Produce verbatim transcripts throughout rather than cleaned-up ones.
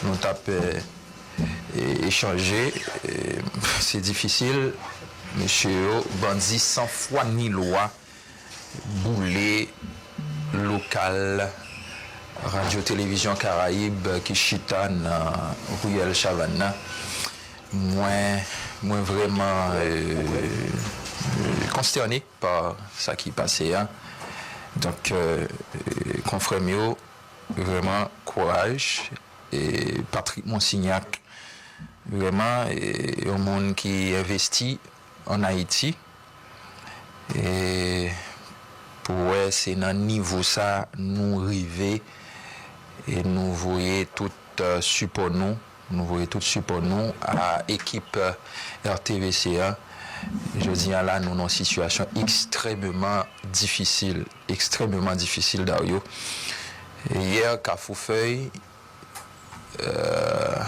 nou t ap, eh, eh, echanje. Eh, se difisil, mesye yo, bandi san fwa ni lwa, boule lokal Radyo Televizyon Karayib ki chita nan riyèl Chavann nan. Mwen, mwen vrèman, eh, konstène pa sa ki pase a. Donk, eh, konfrè m yo, vrèman, kouraj. E Patrick Monsignac, vrèman, e yon moun ki envesti ann Ayiti. E pou wè se nan nivo sa nou rive, e nou voye tout, eh, sipò nou, nou voye tout sipò nou a ekip, eh, R T V C a. Jodi a la, nou nan yon sitiyasyon ekstrèmeman difisil, ekstrèmeman difisil, Dario. Yè, Kafou Fèy, eh,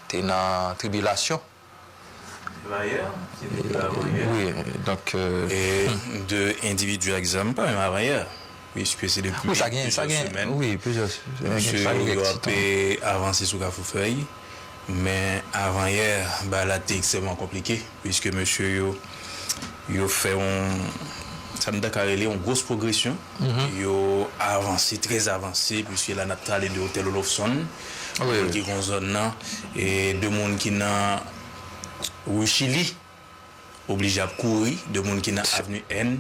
te nan tribilasyon. Wi, donk, eh, E de endividi ak zam, pa menm avanyè, piske se depi wi, sa gen, sa plizyè gen, semèn, wi, plizyè, sa gen, mesye sa gen yo kèk ti tan. Ap avanse sou Kafou Fèy, men avanyè, bagay la te ekstrèmman konplike, piske mesye yo, yo fè yon, sa m ta ka rele yon gwòs pwogresyon. Yo avanse, trè avanse, piske la n ap pale de Otèl Oloffson, wi, moun ki gen zòn nan, e de moun ki nan Ri Chili, oblije ap kouri, de moun ki nan Avni N,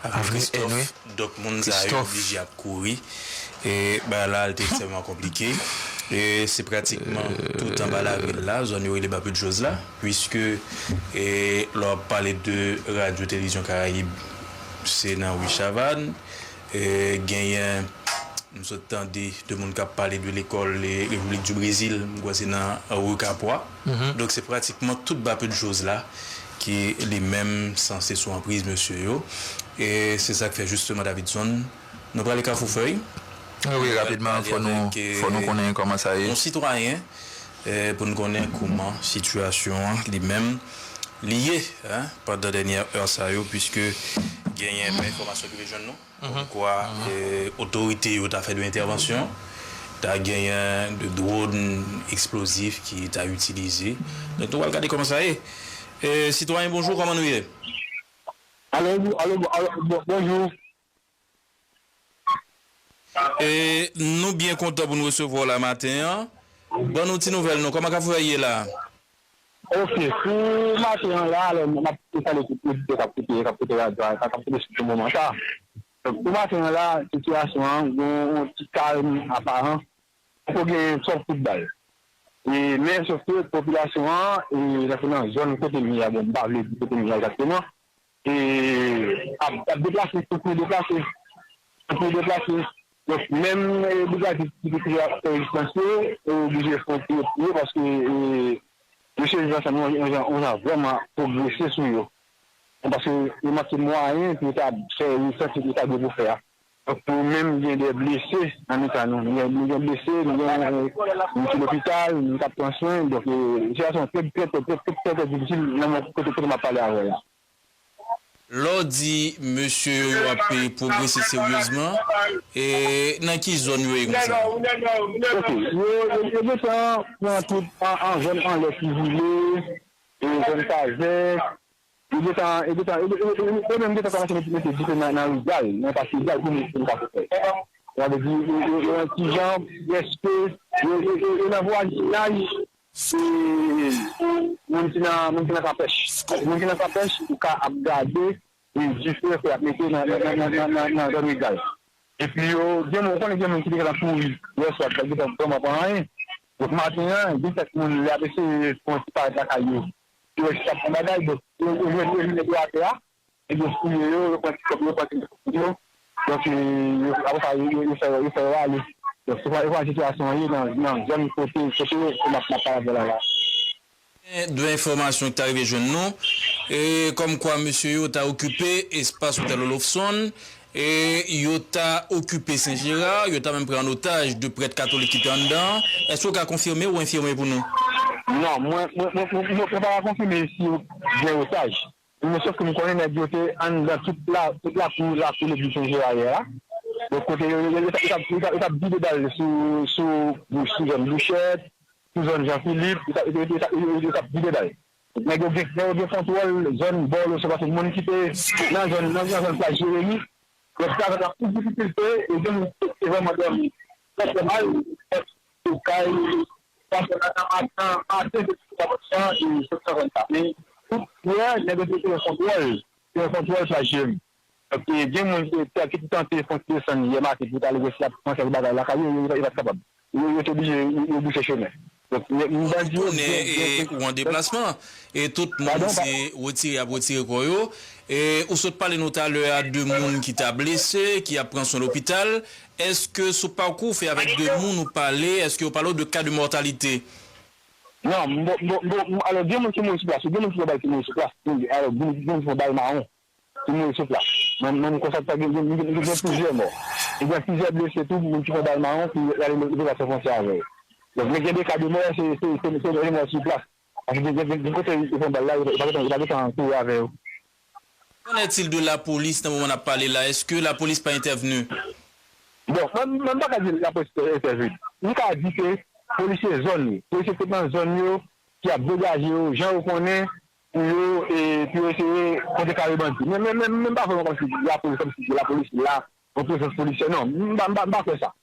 Avni N, Christophe, wi. Donk moun sa yo oblije ap kouri. E bagay la, li te ekstrèmman konplike. E se pratikman tout anba lavil la, zòn yo rele Bapedjòz la, piske, e, lè w ap pale de Radyo Televizyon Karayib, se nan Ri Chavann. E, genyen, m sot tande de moun k ap pale de lekòl, e, Repiblik di Brezil, m kwè se nan Ri Kapwa. Donk, se pratikman tout Bapedjòz la ki li menm sanse sou anpriz mesye yo. E se sa k fè, jisteman, Davidson, nou prale Kafou Fèy. Wi, wi, rapidman, fò nou, fò nou konnen kòman sa ye. Yon sitwayen, eh, pou n konnen kòman sitiyasyon an li menm li ye, en, pandan dènyè è sa yo, piske genyen enfòmasyon ki vin jwenn nou, kòmkwa, eh, otorite yo ta fè de entèvansyon, ta genyen de dwòn eksplozif ki ta itilize. Donk, nou pral gade kòman sa ye. Eh, sitwayen, bonjou, kòman nou ye? Alo, alo, alo, bon, bonjou. E nou byen kontan pou n resevwa w la maten an. Ban nou ti nouvèl non, kòman Kafou Fèy ye la? Ok, pou maten an la, alò, m ap salye tout oditè k ap koute, k ap koute radyo a, k ap koute sou moman sa. Donk, pou maten an la, sitiyasyon an, gen yon ti kalm aparan. Poko gen twòp kout bal. E, men, sòf ke popilasyon an, e, tankou nan zòn kote m ye a, bon, m pa vle di kote m ye a egzakteman, e, ap, ap deplase, kontinye deplase, kontinye deplase. Donk, menm, e, brigadye ki te fè rezistans yo, e, oblije fè yon ti retire paske, e, mesye viv ansanm yon, yon jan, yon jan vrèman pwogrese sou yo. Paske yo manke mwayen pou yo ta fè rezistans yo ta dwe pou fè a. Donk, nou menm, gen de blese nan mitan nou. Nou gen, nou gen blese, nou gen, e, moun ki lopital, moun k ap pran swen. Donk, e, sitiyasyon trè, trè, trè, trè, trè, trè, trè difisil nan mwen kote, kote m ap pale avè w la. Lè w di mesye yo, yo ap, e, pwogrese seryezman, e nan ki zòn yo ye konsa? Ok, yo, yo, yo gentan pran tout an, an zòn anlè ki vile, e zòn Kazèk, yo gentan, yo gentan, yo, yo, yo, yo menm gentan kòmanse mete, mete dife nan, nan ri Gal, nan pati Gal, pou nou, pou nou ka fè. Sa vle di, yo, yo, yo yon ti jan, prèske, yo, yo, yo, yo nan vwazinaj, e, moun ki nan, moun ki nan Kapèch. Paske moun ki nan Kapèch, ou ka ap gade, e, dife ke y ap mete nan, nan, nan zòn ri Gal. Epi yo, gen moun, ou konnen gen moun ki te gentan kouri yè swa, ki pa t gentan vrèman pran anyen. Donk, maten an, gen kèk moun, lè y ap eseye fè yon ti parèt lakay yo, yo wè si y ap pran bagay, donk, yo, yo jwenn, yo jwenn nèg yo atè a, e yo fouye yo, yo pran ti kòb yo, pran ti kòb yo. Donk, e, yo, apre sa, yo, yo, yo fè, yo fè yo ale. Donk, se konsa, se konsa sitiyasyon an ye nan, nan zòn kote, kote, kote m ap, m ap pale avè w la, la. Gen de enfòmasyon ki ta rive jwenn nou, e, kòmkwa mesye yo ta okipe espas Otèl Oloffson, e yo ta okipe Sen Jera, yo ta menm pran an otaj de prèt katolik ki te anndan an. Èske w ka konfime ou enfime pou nou? Non, mwen, mwen, mwen, mwen, mwen pa ka konfime si yo gen otaj. Men sòf ke m konnen nèg yo te anndan tout la, tout lakou, lakou legliz Sen Jera yè a. Donk, kote yo, yo, yo, yo t ap, yo t ap, yo t ap vide bal sou, sou, sou zòn Bouchèt, sou zòn Jan Filip, yo t ap, yo, yo, yo, yo, yo t ap vide bal. Nèg yo gen, nèg yo gen kontwòl zòn bò Losè, paske moun ki te nan zòn, nan, nan zòn Plas Jeremi, yo t ap ap plis difikilte, e gen moun ki te vrèman dòmi trè, trè mal, sou kay, paske nan, nan, nan maten, se tout sa, e tout sa konn sa. Men, tout yè, nèg yo te gen kontwòl, te gen kontwòl Plas Jeremi. Donk, e, gen moun ki, ki te tante fon ti desann yè maten pou t ale wè si y ap kòmanse bagay lakay yo, yo, yo, yo pa t kapab. Yo, yo te oblije, yo, yo bouche chemen. Donk, bandi yo konnen, gen, gen, e, gen, ou an deplasman, e tout moun se retire y ap retire kò yo. E ou sot pale nou talè a de moun ki ta blese, ki ap pran swen lopital. Èske sou pakou w fè avèk de moun ou pale, èske yo pale w de ka de mòtalite? Non, m, m, m, m, alò, gen moun ki mouri sou plas, gen moun ki pran bal ki mouri sou plas. Alò, gen, gen moun ki pran bal mawon. Ki mouri sou plas. Mwen, mwen, m konstate sa, gen, gen, gen, gen plizyè mò. E gen plizyè blese tou, moun ki pran bal mawon, ki ale lopital Sen Fransè avè yo. Donk, men gen de ka de mò, se, se, se, se, se mò sou plas. Paske gen, gen, gen, gen kote yo pran bal la, yo pa gentan, yo pa gentan kouri avè yo. Qu'en est-il de lapolis nan moman n ap pale la? Èske lapolis pa entèvni? Bon, mwen, mwen pa ka di lapolis entèvni. M ka di ke polisye zòn yo, polisye ki nan zòn yo, ki ap degaje yo, jan yo konnen, pou yo, e, pou yo eseye kontrekare bandi. Men, men, men, men pa vrèman kòmsi lapolis, kòmsi lapolis la, yon prezans polisyè. Non, m pa, m pa, m pa kwè sa.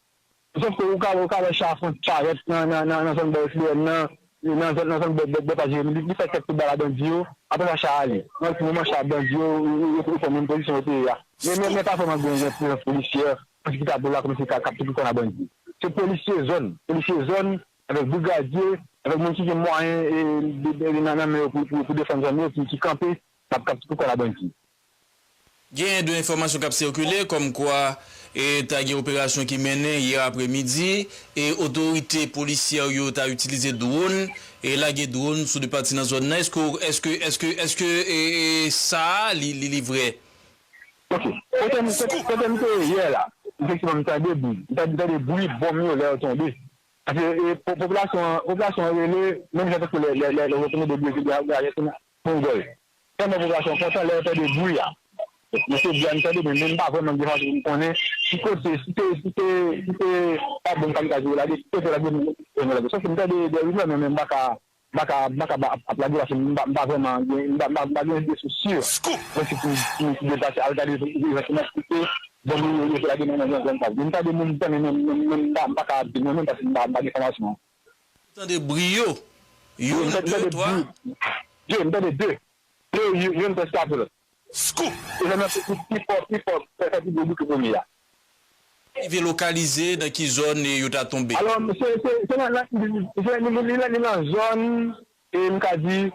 Sòf ke ou ka, ou ka wè cha fon parèt nan, nan, nan, nan zòn bò S B N nan, nan zòn, nan zòn bò, bò, bò Plas Jeremi, li, li fè kèk kout bal a bandi yo, apre sa cha ale. Nan ti moman cha bandi yo, yo, yo, yo pran menm pozisyon yo te ye a. Men, men, men pa vrèman gen, gen prezans polisyè, kòmsi ki ta pou la, kòmsi ka, k ap tou kòn a bandi. Se polisye zòn, polisye zòn, avèk brigadye, avèk moun ki gen mwayen, e, de, de, de, nan, nan men yo pou, pou, pou defann zòn yo, ki, ki kanpe, k ap, k ap tou kòn a bandi. Gen de enfòmasyon k ap sikile kòmkwa, e, ta gen operasyon ki mennen yè apremidi, e otorite polisyè yo ta itilize dwòn, e lage dwòn sou de pati nan zòn nan. Èske, èske, èske, èske, e, e, sa a, li, li, li vrè? Ok. Kote m, kote, kote m te ye yè la, efektivman, m tande bri. M tande, m tande bri bonm yo lè yo tonbe. Paske, e, po-, popilasyon an, popilasyon an rele, menm jan tankou lè, lè, lè, lè yo tande bri, yo di, "Ah, ah, ah, ah, ah, ah, ah." Tèlman popilasyon kontan lè yo tande bri a. Mesye bri a m tande, men, men m pa vrèman gen fason pou m konnen ki kote, si se, si se, si se pa bonm kamikaze yo lage, ki kote yo lage, yo lage. Sòf ke m tande de rimè, men, men m pa ka, m pa ka, m pa ka ba, ap, ap lage paske m pa, m pa vrèman gen, m pa, m pa, m pa gen de sous si. Mwen se pou, pou, pou deplase, al gade egzakteman si se bonm yo, yo lage nan, nan, nan zòn sa. Men m tande moun, men, men, men, men m pa, m pa ka ap di mwen menm paske m pa, m pa gen enfòmasyon an. Tande bri yo. Youn, de, twa. Wi, m tande de. De, yo-, youn prèske apre lòt. Scoop! E sa nan pi, pi fò, pi fò, fè, fè pi gwo bri ke premye a. Rive lokalize nan ki zòn, e, yo ta tonbe? Alò, se, se, se nan, nan, se, li, li, li, li nan zòn, e, m ka di,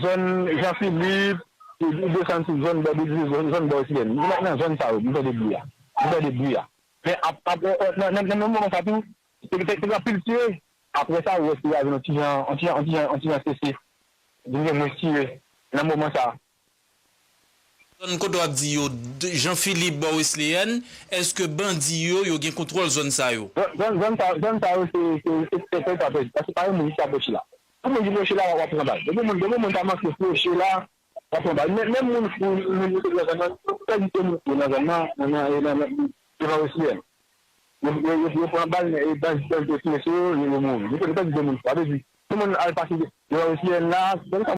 zòn Jan Filip, e, li desann sou zòn bò, zòn, zòn bò Silèn. Li nan, nan zòn sa yo, m tande bri a. M tande bri a. Men ap, ap, nan, nan, nan menm moman sa tou, te, te, te gen anpil tire. Apre sa, ou wè tire a vin yon ti jan, yon ti jan, yon ti jan, yon ti jan sese. Vin gen mwens tire nan moman sa. Zòn kote w ap di yo, d-, Jan Filip bò Wesleyèn, èske bandi yo, yo gen kontwòl zòn sa yo? Zòn, zòn, zòn sa, zòn sa yo, se, se, se, se, se pa pèdi. Paske pa gen moun ki ka pwoche la. Pou moun ki pwoche la, w ap pran bal. Depi moun, depi moun ta manke pwoche la, w ap pran bal. Men, menm moun fou, moun yo te nan zòn nan, yo pèdi de moun fou nan zòn nan, nan, nan, nan, nan, devan Wesleyèn. Yo, yo, yo, yo pran bal, e bandi, bandi yo tire sou yo, yo, yo mouri. Yo pèdi de moun fou. Sa vle di, tout moun al pase devan Wesleyèn la,